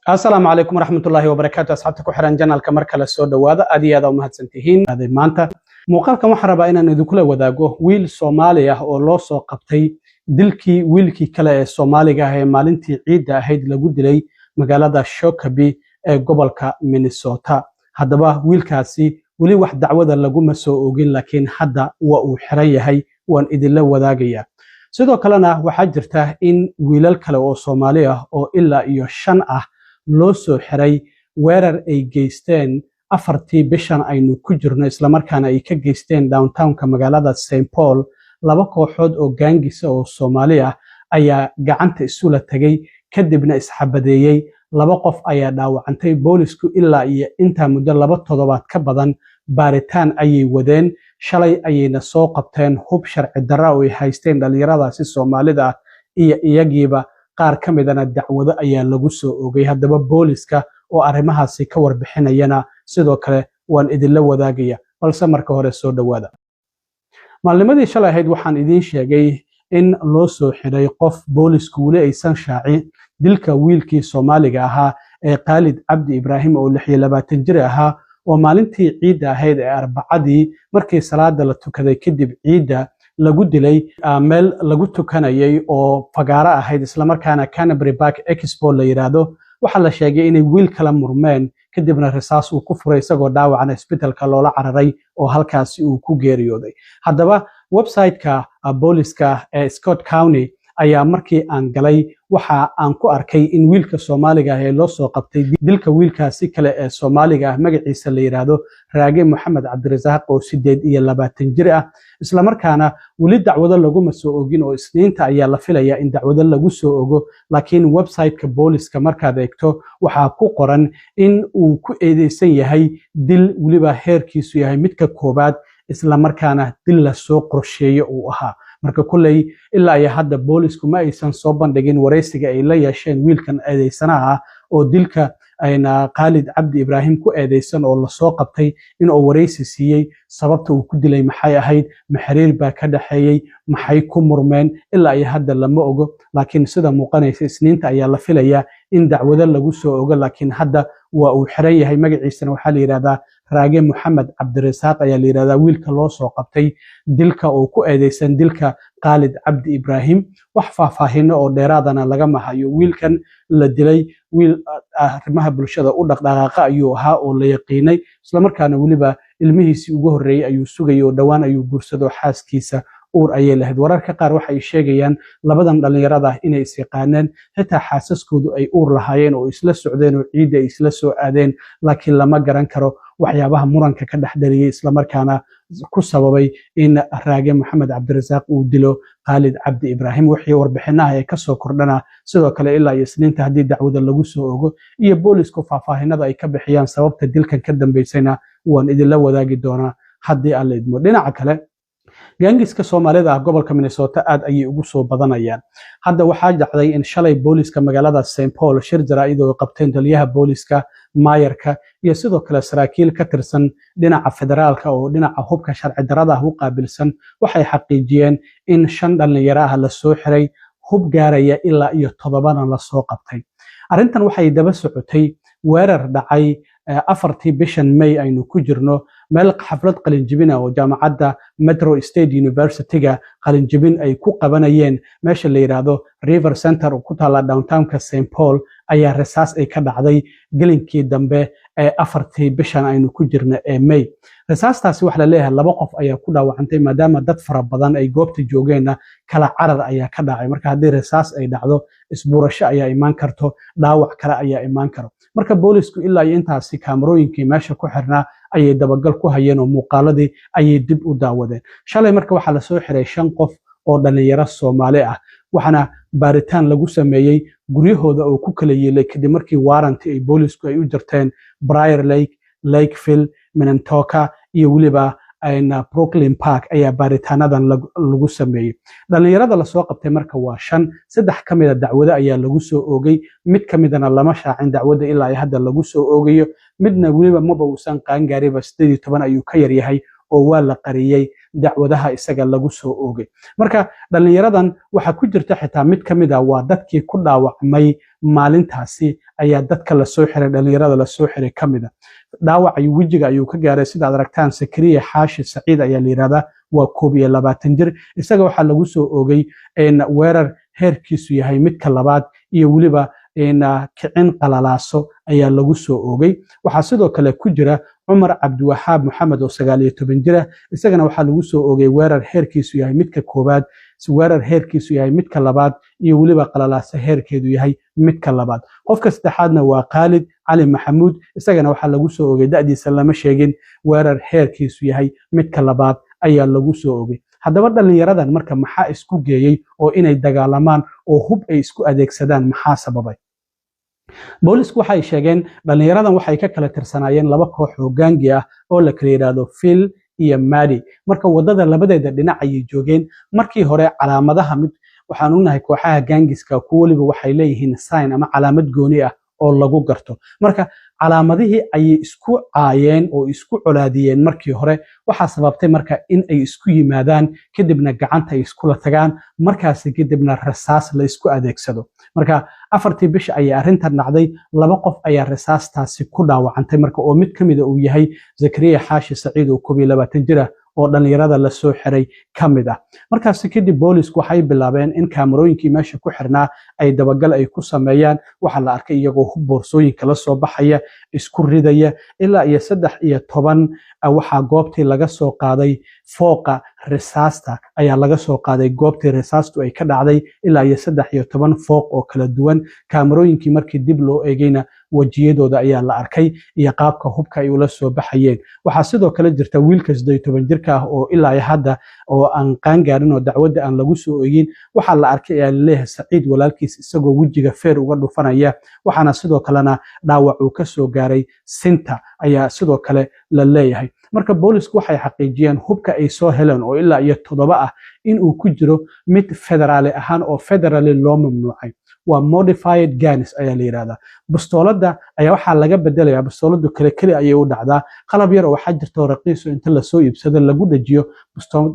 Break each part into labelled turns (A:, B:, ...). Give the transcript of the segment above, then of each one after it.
A: Asalaamu calaykum waraxmatullaahi wabarakaatu. Asxaabta ku xiran channelka, mar kale soo dhowaada. Aad iyo aad u mahadsantihiin. Maanta muuqaalkan waxaan rabaa inaan idinkula wadaago wiil Soomaali ah oo loo soo qabtay dilkii wiilkii kale ee Soomaaliga ah ee maalintii ciidda ahayd lagu dilay magaalada Shakopee ee gobolka Minnesota. Haddaba wiilkaasi weli wax dacwada laguma soo ogin, laakiin hadda waa uu xiran yahay. Waan idinla wadaagayaa. Sidoo kalena waxaa jirta in wiilal kale oo Soomaali ah oo ilaa iyo shan ah loo soo xiray weerar ay geysteen 4tii bishan aynu ku jirno, islamarkaana ay ka geysteen downtownka magaalada St Paul. Laba kooxood oo gangisa oo Soomaali ah ayaa gacanta isula tegay, kadibna isxabadeeyey. Laba qof ayaa dhaawacantay. Boolisku ilaa iyo intaa muddo 2 toddobaad ka badan baaritaan ayay wadeen. Shalay ayayna soo qabteen hub sharci darra oo ay haysteen dhallinyaradaasi Soomaalida ah iyo iyagiiba. Qaar ka midana dacwado ayaa lagu soo ogay. Haddaba booliska oo arrimahaasi ka warbixinayana sidoo kale waan idinla wadaagaya, balse marka hore soo dhowaada. Maalnimadii shalay ahayd waxaan idiin sheegay in loo soo xidhay qof boolisku weli aysan shaacin dilka wiilkii Soomaaliga ahaa ee Khaalid Cabdi Ibraahim oo 26 jir ahaa, oo maalintii ciidda ahayd ee Arbacadii, markii salaada la tukaday kadib ciidda, lagu dilay meel lagu tukanayay oo fagaaro ahayd, islamarkaana Canterbury Park Expo la yidhaahdo. Waxaa la sheegay inay wiil kala murmeen, kadibna rasaas uu ku furay, isagoo dhaawacna isbitaalka loola cararay oo halkaasi uu ku geeriyooday. Haddaba website-ka booliska ee Scott County ayaa markii aan galay waxa aan ku arkay in wiilka Soomaaliga ah ee loo soo qabtay dilka wiilkaasi kale ee Soomaaliga ah magaciisa la yidhaahdo Raage Moxamed Cabdirasaaq oo 28 jir ah, islamarkaana weli dacwado laguma soo ogin oo Isniinta ayaa la filayaa in dacwado lagu soo ogo. Laakiin website-ka booliska markaad eegto, waxaa ku qoran in uu ku eedeysan yahay dil weliba heerkiisu yahay midka koowaad, islamarkaana dil lasoo qorsheeye uu ahaa. Marka kulley ilaa iyo hadda boolisku ma aysan soo bandhigin waraysiga ay la yeesheen wiilkan eedeysanaha ah oo dilka ayna Khaalid Cabdi Ibraahim ku eedeysan oo lasoo qabtay, inuu waraysi siiyey. Sababta uu ku dilay maxay ahayd? Ma xiriir baa ka dhexeeyey? Maxay ku murmeen? Ilaa iyo hadda lama ogo, laakiin sida muuqanaysa Isniinta ayaa la filayaa in dacwado lagu soo ogo. Laakiin hadda waa uu xiran yahay. Magaciisana waxaa la yidhahdaa Raage Moxamed Cabdirasaaq ayaa la yidhahdaa wiilka loo soo qabtay dilka oo ku eedeysan dilka Khaalid Cabdi Ibraahim. Wax faahfaahino oo dheeraadana lagama hayo. Wiilkan la dilay wiil arrimaha bulshada u dhaqdhaqaaqa ayuu ahaa oo la yaqiinay, islamarkaana weliba ilmihiisii ugu horreeyey ayuu sugayay oo dhowaan ayuu guursado, xaaskiisa uur ayay lahayd. Wararka qaar waxay sheegayaan labadan dhallinyarada ah inay is yaqaaneen, xitaa xaasaskoodu ay uur lahaayeen oo isla socdeen oo ciidda ay isla soo aadeen. Laakiin lama garan karo waxyaabaha muranka ka dhex dhaliyey, islamarkaana ku sababay in Raage Moxamed Cabdirasaaq uu dilo Khaalid Cabdi Ibraahim. Wixii warbixinaha ee kasoo kordhana sidoo kale ilaa iyo Isniinta haddii dacwada lagu soo ogo iyo boolisku faahfaahinada ay ka bixiyaan sababta dilkan ka dambeysayna, waan idinla wadaagi doonaa haddii Alla idmo. Dhinaca kale, gangiska Soomaalida ah gobolka Minnesota aad ayay ugu soo badanayaan. Hadda waxaa dhacday in shalay booliska magaalada St Paul shir jaraa'id oo qabteen taliyaha booliska, maayarka iyo sidoo kale saraakiil ka tirsan dhinaca federaalka oo dhinaca hubka sharci darrada ah u qaabilsan, waxay xaqiijiyeen in shan dhallinyaro ah lasoo xiray, hub gaaraya ilaa iyo toddobana lasoo qabtay. Arrintan waxay daba socotay weerar dhacay 4tii bishan May aynu ku jirno, meel xaflad qalinjibina oo jaamacadda Metro State University-ga qalinjibin ay ku qabanayeen, meesha la yidhaahdo River Center oo ku taalla downtownka St Paul, ayaa rasaas ay ka dhacday gelinkii dambe ee 4tii bishan aynu ku jirno ee May. Rasaastaasi waxaa la leeyahay laba qof ayaa ku dhaawacantay. Maadaama dad fara badan ay goobta joogeenna, kala carar ayaa ka dhacay. Marka haddii rasaas ay dhacdo, isbuurasho ayaa imaan karto, dhaawac kale ayaa imaan karo. Marka boolisku ilaa iyo intaasi kaamarooyinkii meesha ku xirnaa ayay dabagal ku hayeen oo muuqaaladii ayay dib u daawadeen. Shalay marka waxaa lasoo xiray shan qof oo dhallinyaro Soomaali ah, waxaana baaritaan lagu sameeyey guryahooda oo ku kala yeelay kadib markii warranti ay boolisku ay u jarteen Prior Lake, Lakeville, Minnetonka iyo weliba Brooklyn Park ayaa baaritaanadan lagu sameeyey. Dhallinyarada lasoo qabtay marka waa shan. Saddex ka mida dacwado ayaa lagu soo oogay, mid ka midana lama shaacin dacwadda ilaa ay hadda lagu soo oogayo, midna weliba maba uusan qaangaariba, 18 ayuu ka yaryahay. Oo waa la qariyey dacwadaha isaga lagu soo oogay. Marka dhallinyaradan waxaa ku jirta xitaa mid ka mid ah waa dadkii ku dhaawacmay maalintaasi ayaa dadka lasoo xiray, dhallinyarada lasoo xiray ka mid ah. Dhaawac ayuu wejiga ayuu ka gaaray, sidaad aragtaan. Sakariya Xaashi Saciid ayaa la yidhahdaa, waa 21 jir. Isaga waxaa lagu soo oogay weerar heerkiisu yahay midka labaad iyo weliba kicin qalalaaso ayaa lagu soo oogay. Waxaa sidoo kale ku jira Cumar Cabdiwaxaab Maxamed oo 19 jira. Isagana waxaa lagu soo oogay weerar heerkiisu yahay midka koowaad, weerar heerkiisu yahay midka labaad iyo weliba qalalaaso heerkeedu yahay midka labaad. Qofka saddexaadna waa Khaalid Cali Maxamuud. Isagana waxaa lagu soo oogay, da'diisa lama sheegin, weerar heerkiisu yahay midka labaad ayaa lagu soo oogay. Haddaba dhallinyaradan marka maxaa isku geeyey oo inay dagaalamaan oo hub ay isku adeegsadaan maxaa sababay? Boolisku waxay sheegeen dhallinyaradan waxay ka kala tirsanaayeen laba koox oo gang-i ah oo la kala yidhaahdo Phil iyo Madi. Marka waddada labadeeda dhinac ayay joogeen. Markii hore calaamadaha mid waxaan ognahay, kooxaha gangs-ka kuwa weliba waxay leeyihiin sign ama calaamad gooni ah oo lagu garto. Marka calaamadihii ayay isku caayeen oo isku colaadiyeen markii hore. Waxaa sababtay marka in ay isku yimaadaan, kadibna gacanta ay iskula tagaan, markaasi kadibna rasaas la isku adeegsado. Marka 4-tii bisha ayay arrintan dhacday. Laba qof ayaa rasaastaasi ku dhaawacantay marka, oo mid ka mida uu yahay Zakariya Xaashi Saciid oo 21 jir ah oo dhallinyarada lasoo xiray ka mid ah. Markaasi kadib boolisku waxay bilaabeen in kaamarooyinkii meesha ku xirnaa ay dabagal ay ku sameeyaan. Waxaa la arkay iyagoo boorsooyinka la soo baxaya, isku ridaya ilaa iyo 13. Waxaa goobtii laga soo qaaday fooqa risaasta ayaa laga soo qaaday, goobtii risaastu ay ka dhacday, ilaa iyo 13 fooq oo kala duwan. Kaamarooyinkii markii dib loo eegayna wejiyadooda ayaa la arkay iyo qaabka hubka ay ula soo baxayeen. Waxaa sidoo kale jirta wiilka 18 jirka ah oo ilaa iyo hadda oo aan qaangaarin oo dacwadda aan lagu soo eegin. Waxaa la arkay ayaa laleeyahay Saciid walaalkiis isagoo wejiga feer uga dhufanaya, waxaana sidoo kalena dhaawac uu ka soo gaaray sinta ayaa sidoo kale la leeyahay. Marka boolisku waxay xaqiijiyeen hubka ay soo heleen oo ilaa iyo 7 ah in uu ku jiro mid federaali ahaan oo federally loo mamnuucay. Waa modified guns ayaa la yidhahdaa. Bastooladda ayaa waxaa laga bedelayaa, bastooladu kale keli ayay u dhacdaa. Qalab yar oo waxaa jirta oo raqiiso inta lasoo iibsado lagu dhajiyo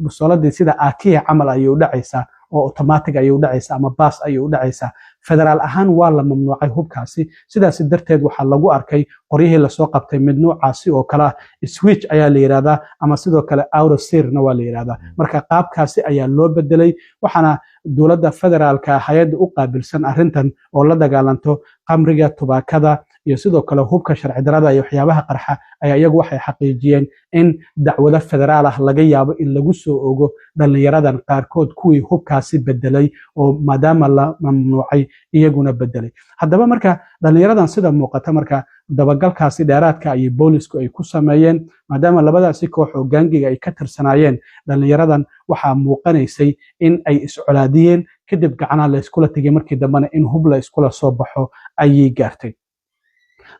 A: bastooladii, sida aakiya camal ayay u dhacaysaa oo automatic ayay u dhacaysaa ama baas ayay u dhacaysaa. Federaal ahaan waa la mamnuucay hubkaasi. Sidaas darteed waxaa lagu arkay qoryihii lasoo qabtay mid nuucaasi oo kale ah. Switch ayaa la yidhahdaa ama sidoo kale auto-sear-na waa la yidhahdaa. Marka qaabkaasi ayaa loo bedelay. Waxaana dowladda federaalka hay-adda u qaabilsan arrintan oo la dagaalanto qamriga, tubaakada iyo sidoo kale hubka sharci darada iyo waxyaabaha qarxa ayaa iyagu waxay xaqiijiyeen in dacwado federaal ah laga yaabo in lagu soo ogo dhallinyaradan qaarkood, kuwii hubkaasi bedelay oo maadaama la mamnuucay iyaguna bedelay. Haddaba marka dhallinyaradan sida muuqata marka dabagalkaasi dheeraadka ayay boolisku ay ku sameeyeen, maadaama labadaasi koox oo gang-iga ay ka tirsanaayeen dhallinyaradan, waxaa muuqanaysay in ay iscolaadiyeen, kadib gacanaha la iskula tegay, markii dambena in hub la iskula soo baxo ayay gaartay.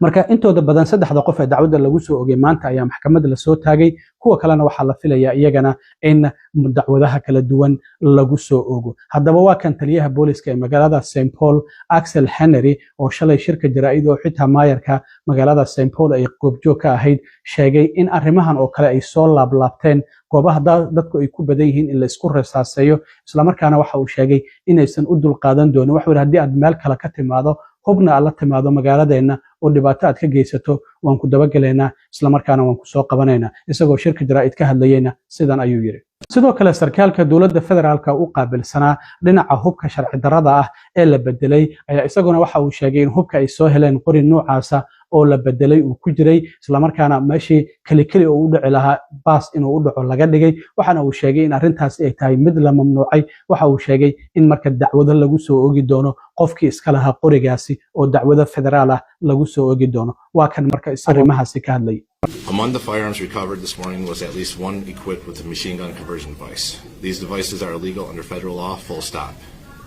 A: Marka intooda badan saddexda qof ee dacwadda lagu soo ogay maanta ayaa maxkamadda lasoo taagay. Kuwa kalena waxaa la filayaa iyagana in dacwadaha kala duwan lagu soo ogo. Haddaba waa kan taliyaha booliska ee magaalada St Paul, Axel Henry, oo shalay shirka jaraa'id oo xitaa maayarka magaalada St Paul ay goobjoog ka ahayd sheegay in arrimahan oo kale ay soo laablaabteen, goobaha dadku ay ku badan yihiin in la isku rasaaseeyo. Islamarkaana waxa uu sheegay inaysan u dulqaadan doonin. Waxuu yidhi, haddii aad meel kale ka timaado, hubna aad la timaado magaaladeenna oo dhibaato aad ka geysato, waan ku dabagelaynaa, islamarkaana waan ku soo qabanaynaa. Isagoo shirka jaraa'id ka hadlayeyna sidan ayuu yidhi. Sidoo kale sarkaalka dowladda federaalka u qaabilsanaa dhinaca hubka sharci darrada ah ee la bedelay ayaa isaguna waxa uu sheegay in hubka ay soo heleen qori noocaasa oo la bedelay uu ku jiray, islamarkaana meeshii kelikeli oo u dhici lahaa baas inuu u dhaco laga dhigay. Waxaana uu sheegay in arrintaasi ay tahay mid la mamnuucay. Waxa uu sheegay in marka dacwado lagu soo ogi doono qofkii iska lahaa qorigaasi oo dacwado federaal ah lagu soo ogi doono. Waa kan marka arrimahaasi ka hadlayay.
B: Among the firearms recovered this morning was at least one equipped with a machine gun conversion device. These devices are illegal under federal law, full stop.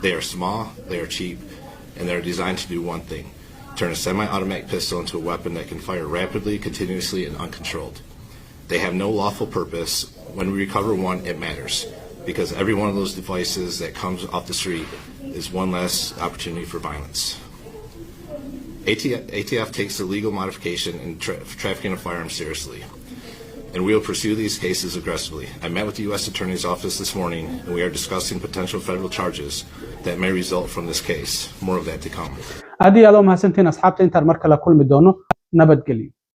B: They are small, they are cheap, and they are designed to do one thing: turn a semi automatic pistol into a weapon that can fire rapidly, continuously, and uncontrolled. They have no lawful purpose. When we recover one, it matters because every one of those devices that comes off the street is one less opportunity for violence. ATF takes the legal modification and trafficking of firearms seriously. And we will pursue these cases aggressively. I met with the U.S. Attorney's Office this morning, and we are discussing potential federal charges that may result from this case. More of that to come.
A: Aad iyo aad u mahadsantihiin, asxaabta. Intaan mar kale kulmi doono, nabadgelyo.